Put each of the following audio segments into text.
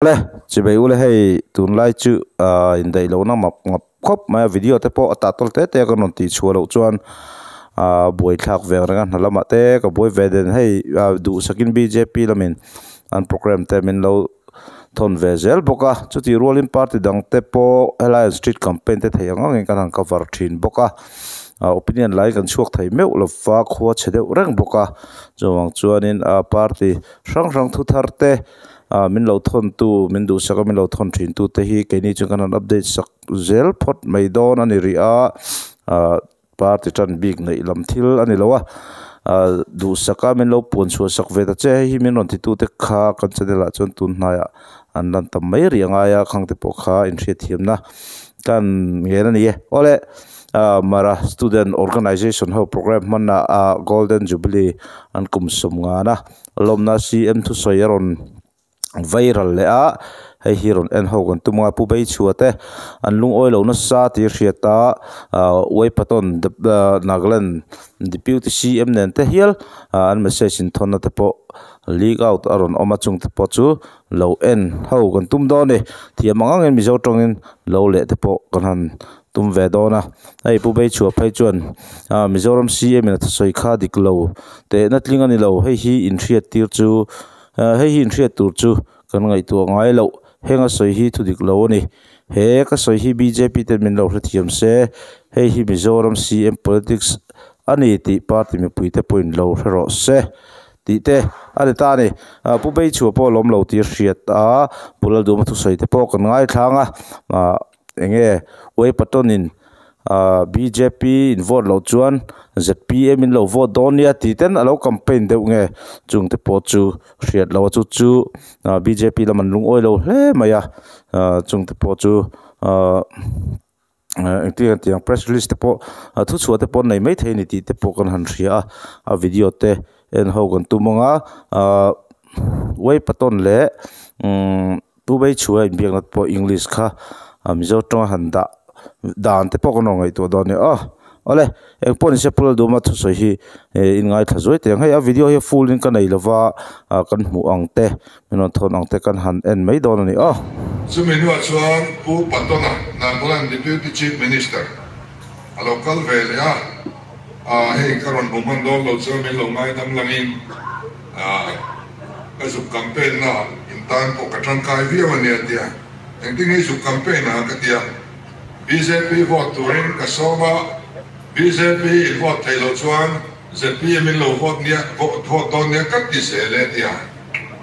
Le chibei ule hei tunlai chu ah indaih lohna map ngap khawp mai a video te pawh a tah tawl te te a kan rawn tih chhuah loh chuan ah buaithlak ve ang reng a hna lamah te ka buai ve den hei ah duhsakin bjp lamin an programme te min lo thawn ve zel bawk a chutih rualin party dang te pawh helai an street campaign te theih ang angin kan han cover thin bawk a ah opinion lai kan chhuak thei meuh lova khua chhe deuh reng bawk a chuvang chuanin ah party hrang hrang thu thar te ah min lo thawn tu min duhsak a min lo thawn thin tu te hi keini chuan kan han update sak zel phawt mai dawn a ni rih a ah party tan bik neih lam thil a ni lo a ah duhsak a min lo puan chhuah sak ve ta che hei hi min rawn ti tu te kha kan channel ah chuan tun hnaiah an lan tam mai rih angai a khang te pawh kha inhriatthiamna kan ngen a ni e awle ah mara student organization ho programme hmanna ah golden jubilee an kum sawm ngan a lawmna cm thusawi a rawn viral leh a hei hi rawn en ho kan tum a pu Beichhua te an lungawi lo nasa tih a hriat a ah Uaipaton Nagaland deputy cm nen te hial ah an message in thawn na te pawh leak out a rawn awm a chung te pawh chu lo en ho kan tum dawn a ni thiam ang angin mizo tawngin lo leh te pawh kan han tum ve dawn a hei pu Beichhua phei chuan ah Mizoram cm in a thusawi kha dik lo tehna tling a ni lo hei hi inhriat tir chu Hei hi inhriat tur chu kan ngaihtuah ngai loh. Heng a sawi hi thu dik lo a ni. He ka sawi hi bjp ten min lo hrethiam se, hei hi Mizoram CM politics a ni tih party mipuite pawhin lo hre rawh se tih te a ni ta a ni. Pu Beichhua pawh lawm lo tih a hriat a, Pu Lalduhma thusawi te pawh kan ngaithlang a. Eng nge Uaipatonin bjp in vote loh chuan zpm in lo vote dawn nia tih ten a lo campaign deuh nge chung te pawh chu hriat loh a chu chu bjp lam an lungawi lo hle mai a chung te pawh chu engtin nge tiang press release te pawh thuchhuah te pawh an nei maithei a ni tih te pawh kan han hria a a video te en ho kan tum ang a Uaipaton leh umm. Pu Beichhua inbiakna te pawh English kha Mizo tawnga han dah dan te pawh kan rawn ngaihtuah dawn nia aw. Awle, eng pawh nise Pu Lalduhma thusawi hi in ngaithla zuai teh ang. Hei a video hi a full in ka nei lova kan hmuh ang te, min rawn thawn ang te kan han en mai dawn a ni aw. Chumi hnuah chuan Pu Patona, Nagaland Deputy Chief Minister a lo kal ve leh a, hei ka rawn hmu hman dawn lo chuan min lo ngaidam langin, Ka zuk campaign na in tan pawh ka tangkai viau a nia tia engtin nge zuk campaign a ka tia bjp vote turin ka sawm a bjp in vote theih loh chuan zpm in lo vote nia vote dawn nia ka ti zel e tia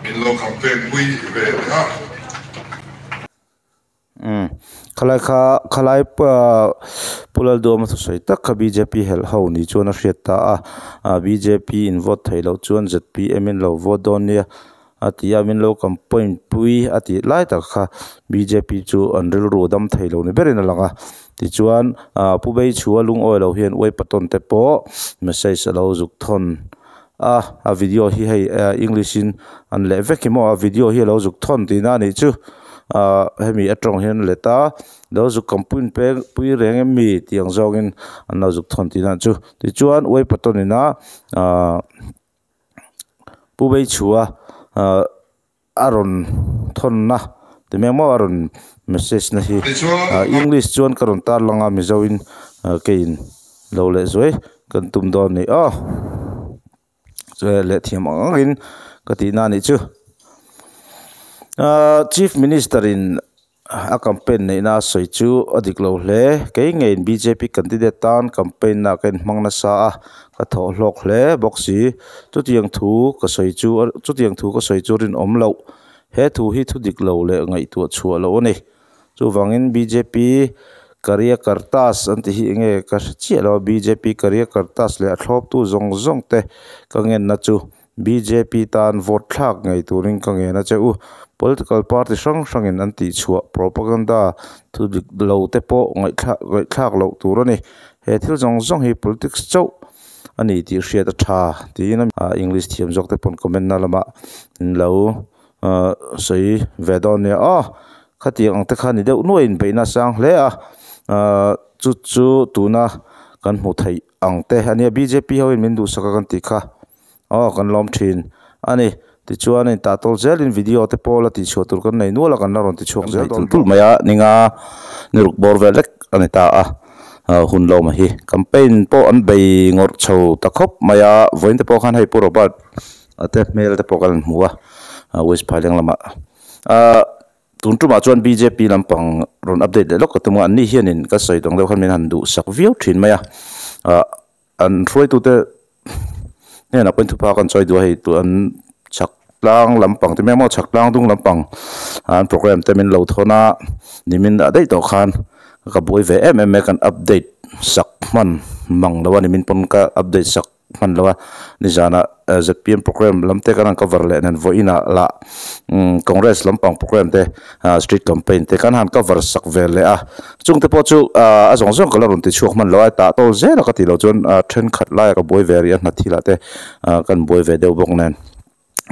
min lo campaign pui ve leh a. Umm khalai kha khalai Pu Lalduama thusawi tak kha bjp helh ho ni chuan a hriat ta a ah bjp in vote theih loh chuan zpm in lo vote dawn nia a ti a min lo campaign pui a tih lai tak kha bjp chu an rilru dam thei lo ni berin a lang a tichuan ah Pu Beichhua lungawi lo hian Uaipatawn te pawh message a lo zuk thawn a a video hi hei english in an leh vek hi maw a video hi alo zuk thawn tihna a nih chu ah hemi atang hian a let a lo zuk campaign peng pui reng em mi tih ang zawngin an lo zuk thawn tihna chu tichuan uaipatawn ina ah pu Beichhua ah a rawn thawnna ti mai maw a rawn message na hi ah english chuan ka rawn tar lang a mizo in keiin lo leh zuai kan tum dawn a ni aw chuan leh thiam ang ang in ka tih na a nih chu ah chief minister in. A campaign neihna a sawi chu a dik lo hle. Kei ngeiin bjp candidate tan campaign na ka inhmang nasa a, ka thawh hlawk hle bawk si. Chutiang thu ka sawi chu chutiang thu ka sawi chu rinawm loh. He thu hi thu dik lo leh ngaihtuah chhuah loh a ni. Chuvangin bjp karyakartas an ti hi enge ka hre chiah lo a, bjp karyakartas leh a thlawptu zawng zawng te ka ngenna chu Bjp tan vote thlak ngei turin ka ngen a che u. Political party hrang hrangin an tihchhuah propaganda thu dik lo te pawh ngaihthlak loh tur a ni. He thil zawng zawng hi politics chauh a ni tih hriat a tha tiin English thiam zawk te pawn comment na lamah an lo sawi ve dawn nia aw. Khatiang ang te kha ni deuh nuaiin beihna a sang hle a, chu chu tuna kan hmuh theih ang te a nia. Bjp hoin min duhsak a kan tih kha. Aw kan lawm thin a ni. Tichuan in tah tawl zelin video te pawh la tihchhuah tur kan nei nual a kan la rawn tichhuak zel dawn tul mai a ninga ni ruk bawr vel vek a ni ta a hun lawma hi campaign pawh an bei ngawrh chho ta khawp mai a vawiin te pawh khan hei Pu Robert a te hmel te pawh kan han hmu a West Phaileng lamah ahh tun tumah chuan bjp lampang rawn update leh lawk ka tum a anni hianin ka sawi tawng deuh khan min han duhsak viau thin mai a ah an hruaitute hnenah pawhin thupa kan chawi duh a hei tun an chhak tlang lampang te mai maw chhak tlang dung lampang an program te min lo thawn a nimin ah daih tawh khan ka buai ve em em mai a kan update sak hman mang lo a nimin pawn ka update sak hman lo a nizanah zpm program lam te kan han cover leh nen vawiinah lah congress lampang program te street campaign te kan han cover sak ve leh a chung te pawh chu a zawng zawng ka la rawn ti chhuak hman lo a tah tawl zel a ka tih loh chuan thenkhat laia ka buai ve rih a hna thilah te kan buai ve deuh bawk nen.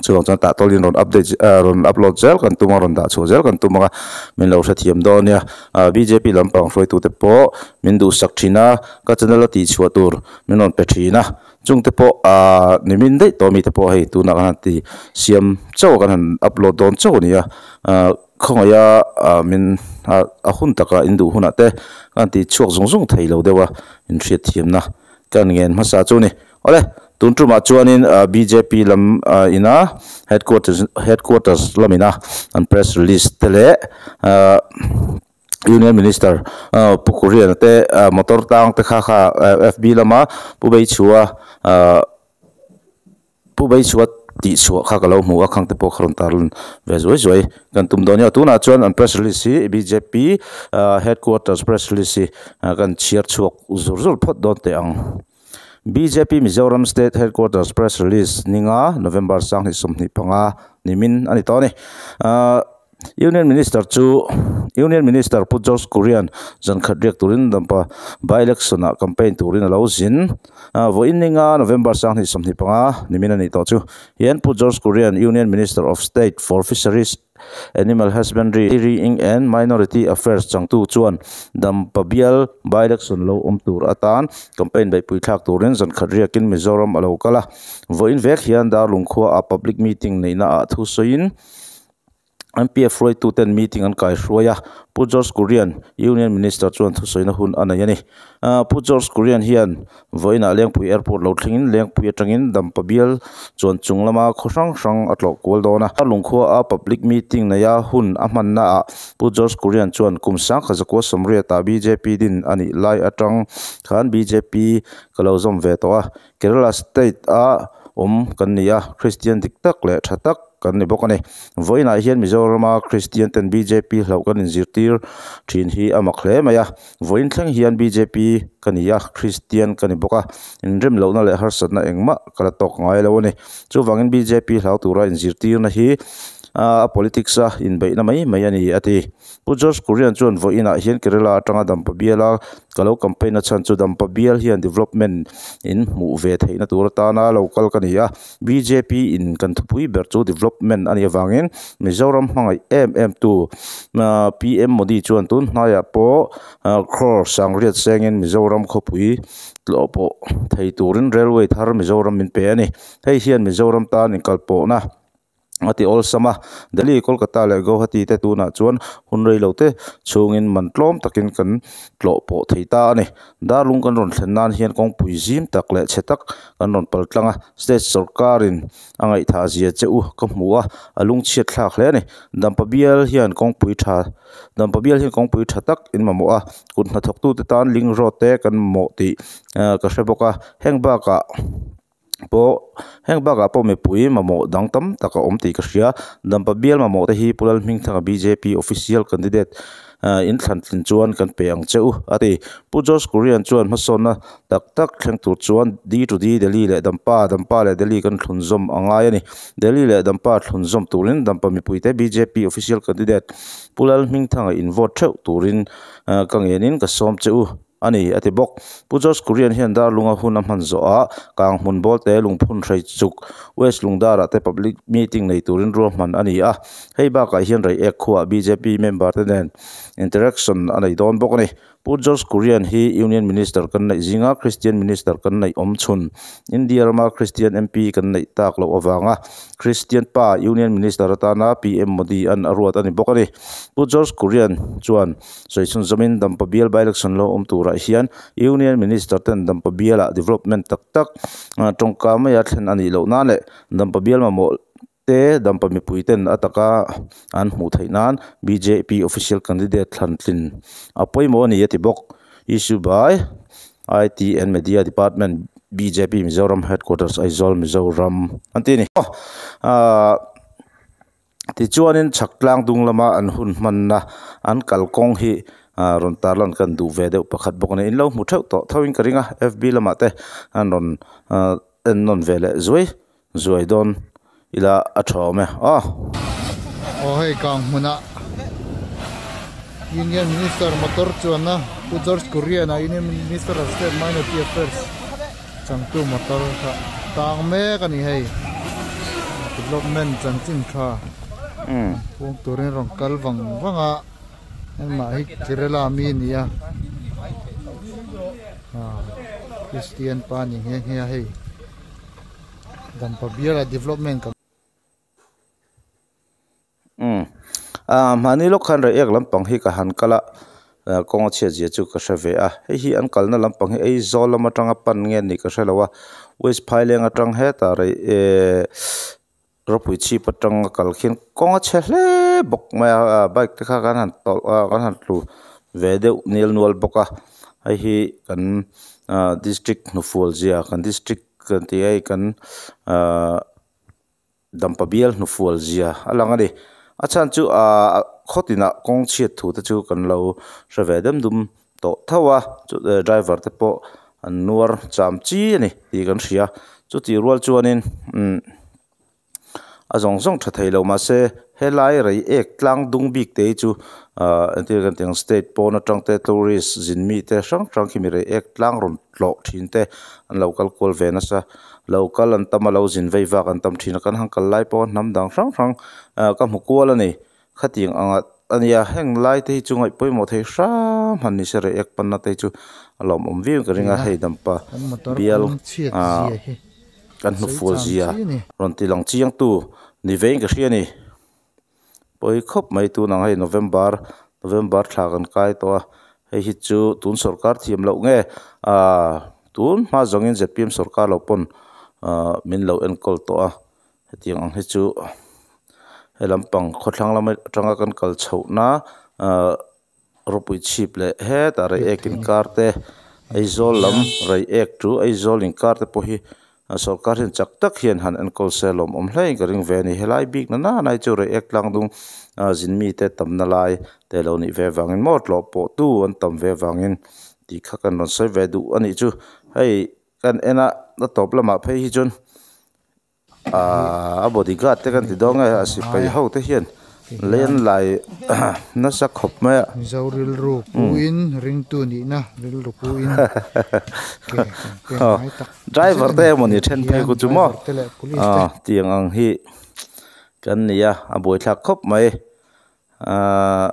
Chuvang chuan tah tawlin rawn update rawn upload zel kan tum a rawn dah chhuah zel kan tum ang a min lo hrethiam dawn nia bjp lampang hruaitute pawh min duhsak thin a ka channel a tihchhuah tur min rawn pe thin a chungte pawh ahh nimin daih tawh mite pawh hei tunah kan han ti siam chauh a kan han upload dawn chauh a ni a ahh khawngaih a ah min a hun taka in duh hunah te kan ti chhuak zung zung thei lo deuh a inhriatthiamna kan ngen hmasa chu a ni. Awle, tun tumah chuanin bjp lam ina headquarters headquarters lamina an press release te leh Union Minister Pu Kuriana te motor tang te kha kha fb lama Pu Beichhua Pu Beichhua tih chhuah kha ka lo hmu a khang te pawh kha rawn tarlan ve zuai zuai kan tum dawn nia. Tunah chuan an press release hi bjp headquarters press release hi kan chhiar chhuak zur zur phawt dawn teh ang. Bjp Mizoram State Headquarters Press Release ninga November sanghnih 25 nimin a ni tawh a ni. Union Minister chu Union Minister Pu George Kurian zan khat riak turin Dampa by-election ah campaign turin a lo zin. Vawiin ninga November sanghnih 25 nimin a nih tawh chu hian Pu George Kurian Union Minister of State for Fisheries Animal Husbandry, Rearing and Minority Affairs changtu chuan Dampa bial by-election lo awm tur atan campaign beihpui thlak turin zan khat riakin Mizoram a lo kal a. Vawiin vek hian Darlung khua ah public meeting neihna ah thu sawiin MPF hruaituten meeting an kaihruai a, Pu George Kurian, Union Minister chuan thusawina hun a nei a ni. Pu George Kurian hian Vawiinah Lengpui Airport lo thlengin Lengpui atangin Dampa bial chuan chung lama khaw hrang hrang a tlawh kual dawn a. Lungkhua a public meeting neia hun a hmannaah Pu George Kurian chuan kum sangkhat zakua sawmriatah bjp din a nih lai atang khan bjp ka lo zawm ve tawh a. Kerala state a awm kan ni a, Kristian dik tak leh tha tak kan ni bawk a ni. Vawiinah hian Mizorama Kristian ten bjp hlauh kan inzirtir thin hi a mak hle mai a. Vawiin thleng hian bjp ka ni a, Kristian ka ni bawk a, inrem lohna leh harsatna engmah ka la tawk ngai lo a ni. Chuvangin bjp hlau tura inzirtirna hi a politics a inbeihna mai mai a ni, a ti. Pu George Kurian chuan vawiinah hian Kerala atanga Dampa biala ka lo campaign a chhan chu Dampa bial hian development in hmuh ve theihna tur atana lo kal ka ni a, Bjp in kan thupui ber chu development a nih avangin Mizoram hmangaih em em tu PM Modi chuan tun hnaiah pawh crore sangriat sengin Mizoram khawpui tlawh pawh thei turin railway thar Mizoram min pe a ni. Hei hian Mizoram tan inkalpawhna a ti awlsam a, Delhi, Kolkata leh Guwahati te tunah chuan hun rei lo te chhungin man tlawm takin kan tlawh pawh thei ta a ni. Darlung kan rawn thlen nan hian kawngpui zim tak leh chhe tak kan rawn pal tlang a, state sorkarin a ngaihthah zia che u ka hmu a, a lungchhiat thlak hle a ni. Dampa bial hian kawngpui tha Dampa bial hian kawngpui tha tak in mamawh a, kut hnathawktute tan link road te kan mamawh tih ka hre bawk a, heng bakah. pawh heng bakah pawh mipui mamawh dang tam tak a awm tih ka hria Dampa bial mamawh te hi Pu Lalhmingthanga bjp official candidate in thlan tlin chuan kan pe ang che u a ti Pu George Kurian chuan hmasawnna tak tak thleng tur chuan D to D Delhi leh Dampa Dampa leh Delhi kan thlun zawm a ngai a ni Delhi leh Dampa thlun zawm turin Dampa mipuite bjp official candidate Pu Lalhmingthanga in vote theuh turin ka ngenin ka sawm che u. a ni, a ti bawk. Pu George Kurian hian Darlunga hun a hman zawhah Kanghmun Bawlte lungphun hrei chuk West Lungdarah te public meeting nei turin ruahman a ni a. Hei bakah hian Reiek khuaah bjp member te nen interaction a nei dawn bawk a ni. Pu George Kurian hi Union Minister kan neih zinga Christian Minister kan neih awm chhun, India rama Christian MP kan neih tak loh avanga Christian pa Union Minister atana PM Modi an a ruat a ni bawk a ni. Pu George Kurian chuan sawi chhunzawmin Dampa bial by-election lo awm turah hian Union Minister ten Dampa bialah development tak tak tawngka maia thlen a nih loh nan leh Dampa bial mamawh te Dampa mipui ten a taka an hmuh theih nan bjp official candidate thlan tlin a pawimawh a ni a ti bawk. Issue by IT and Media Department bjp Mizoram Headquarters Aizawl Mizoram an ti a ni. Aaa tichuanin chhak tlang dung lama an hun hmanna an kalkawng hi rawn tarlan kan duh ve deuh pakhat bawk a ni. In lo hmu theuh tawh tho in ka ring a fb lamah te an rawn en nawn ve leh zuai zuai dawn ila a tha awm e aw. Aw hei kang hmunah Union Minister motor chuanna Pu George Kurian a Union Minister of State Minority Affairs changtu motor kha tang mek a ni hei development chanchin tha kung turin rawn kal vang vang a hengmah hi Kerala mi a ni a Christian pa ni nghe nghe a hei. Dampa biala development kan. Umm ah mahni lawk khan rei ek lampang hi ka han kal a kawng a chhiat zia chu ka hre ve a hei hi an kalna lampang hi Aizawl lam atanga pan nge anih ka hre lo a West Phaileng atang hetah rei ehh ropui chhip atang a kal khian kawng a chhe hle bawk mai a bike te kha kan han tawlh a kan han tlu ve deuh nil nual bawk a hei hi kan ah district hnufual zia kan district. Kan tih hei kan ahh dampa bial hnufual zia a lang a ni. A chhan chu ahh khaw tinah kawng chhiat thu te chu kan lo hre ve dem dum tawh tho a chu driver te pawh an nuar cham chi a ni tih kan hria. Chutih rual chuanin umm. A zawng zawng tha thei lo mahse helai rei ek tlang dung bik te hi chu ahh entir kan tih ang state pawn atang te tourist zin mi te hrang hrang khi mi rei ek tlang rawn tlawh thin te an lo kal kual ve nasa lo kal an tam a lo zin vei vak an tam thin a kan han kal lai pawh hnam dang hrang hrang ah ka hmu kual a ni khatiang anga a nia heng lai te hi chu ngaih pawimawh thei hram han ni se rei ek panna te hi chu a lawmawm viau in ka ring a hei dampa bial ah. Kan hnufual zia rawn ti lang chiang tu ni vein ka hria ni. Pawi khawp mai tun ang hei November November thla kan kai tawh a, hei hi chu tun sorkar thiam loh nge aaa tun hma zawngin zpm sorkar lo pawn aaa min lo enkawl tawh a, hetiang ang hi chu he lampang khawthlang lam atanga kan kal chhohna aaa ropui chhip leh hetah rei ek inkar te Aizawl lam rei ek chu Aizawl inkar te pawh hi sorkar hian chak tak hian han enkawl se lawmawm hle in ka ring ve a ni helai bik na nana hi chu rei ek tlang dung zin mite tamna lai te lo nih ve vangin maw tlawh pawh tu an tam ve vangin tih kha kan rawn sawi ve duh a nih chu hei kan en a a tawp lamah phei hi chuan. Aaa a bodyguard te kan ti dawn nge a sipai ho te hian lei an lai nasa khawp mai a. Mizo rilru puin ringtu nihna rilru puin ke kan pek ngai tak driver te emawni then phei ku chu maw aw tiang ang hi kan ni a a buaithlak khawp mai aaa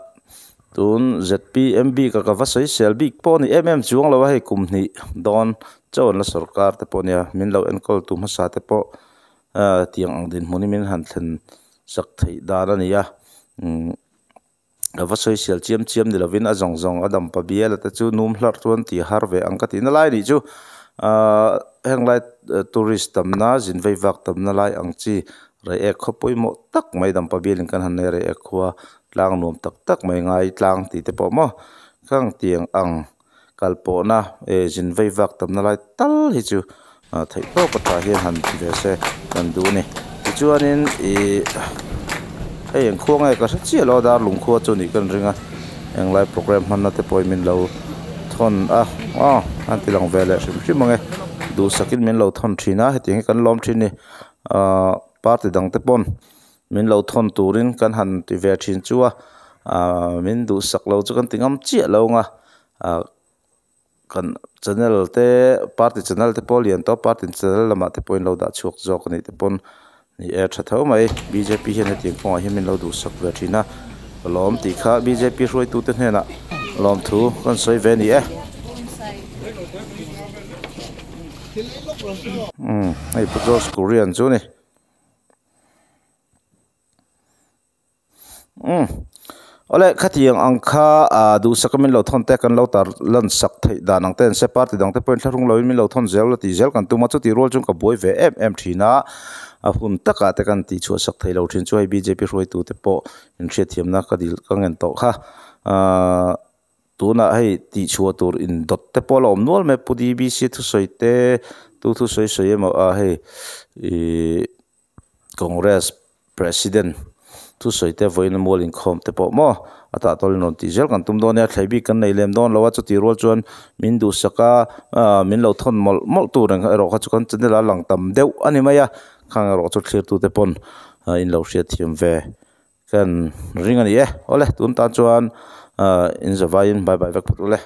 tun zpm bik a ka va sawi sel bik pawh a ni em em chuang lo a hei kum hnih dawn chaw an la sorkar te pawh nia min lo enkawl tu hmasa te pawh aaa tiang ang dinhmun hi min han thlen sak theih dan a ni a umm ka va sawi sel chiam chiam ni lovin a zawng zawng a dampa bial a te chu num hlarh chuan tih har ve ang ka tih na lai a nih chu aaa heng lai tourist tamna zin vei vak tamna lai ang chi. Reiek khaw pawimawh tak mai dampa bialin kan han nei a Reiek khua tlang nuam tak tak mai ngai tlang tih te pawh maw khang tiang ang kal pawhna eh zin vei vak tamna lai tal hi chu theih tawk a tha hian han ti ve se kan duh a ni. Tichuanin ih hei eng khua nge ka hre chiah lo a darlung khua chu nih ka ring a englai programme hmanna te pawhin min lo thawn a aw an ti lang ve leh hrim hrim ang e duhsakin min lo thawn thin a hetiang hi kan lawm thin a ni. Ahh party dang te pawn min lo thawn turin kan han ti ve thin chu a ahh min duhsak lo chu kan ti ngam chiah lo ang a ahh kan channel te party channel te pawh lian tawh party channel lamah te pawh in lo dah chhuak zawk a nih te pawn ni e tha tho mai bjp hian hetiang kawngah hian min lo duhsak ve thin a ka lawm tih kha bjp hruaitute hnenah Lawmthu kan sawi ve a ni e. Umm hei Pu George Kurian chu a ni. Umm awle khatiang ang kha ah duhsaka min lo thawn te kan lo tar lan sak theih dan ang te an se party dang te pawhin thlarung loin min lo thawn zel la tih zel kan tum a chuti rual chuan ka buai ve em em thin a a hun takah te kan tih chhuah sak thei lo thin chu hei bjp hruaitu te pawh inhriatthiamna ka dil ka ngen tawh kha ahh tunah hei tih chhuah tur indawt te pawh a la awm nual mai pu dbc thusawi te tu thusawi sawi emaw ah hei ihh Congress President thusawi te vawiin a mual inkhawm te pawh maw a tah tawlin rawn tih zel kan tum dawn nia thlei bik kan nei lem dawn lo a chutih rual chuan min duhsak a ah min lo thawn mawlh mawlh tur ang erawh kha chu kan channel a lang tam deuh a ni mai a khang erawh chu thlir tute pawn ah in lo hriatthiam ve kan ring a ni e awle tun tan chuan ah in zavaiin bye bye vek phawt ule.